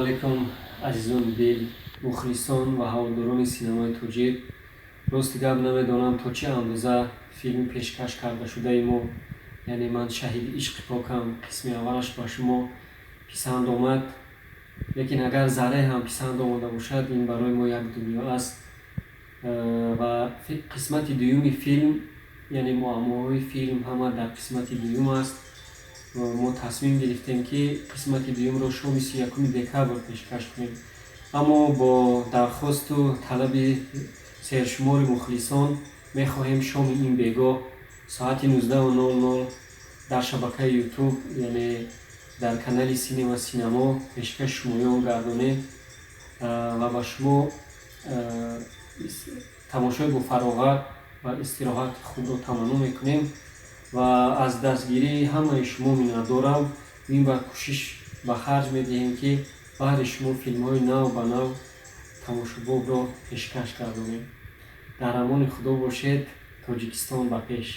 Алайкум, азизони дил, мухлисон ва ҳаводорони синамои тоҷик. Рости гап, намедонам, то чӣ андоза филми пешкаш кардашудаи мо, яъне «Ман шаҳиди ишқи покам», қисми аввалаш ба шумо писанд омад, лекин агар заррае ҳам писанд омада бошад, ин барои мо як дунё аст. Ва қисмати дуюми филм, яъне муаммоҳои филм ҳама дар қисмати дуюм аст. Мо тасмим гирифтем, ки қисмати дуюмро шоми 31 декабр пешкаш кунем, аммо бо дархосту талаби сершумори мухлисон мехоҳем шоми ин бегоҳ соати 19:00 дар шабакаи Ютуб, яъне дар канали Синема Синамо, пешкаши шумоён гардонем ва ба шумо тамошои бофароғат ва истироҳати хубро таманно мекунем ва аз дастгирии ҳамаи шумо миннатдорам. Минбаъд кӯшиш ба харҷ медиҳем, ки баҳри шумо филмҳои нав ба нав тамошобобро пешкаш гардонем. Дар амони Худо бошед. Тоҷикистон ба пеш!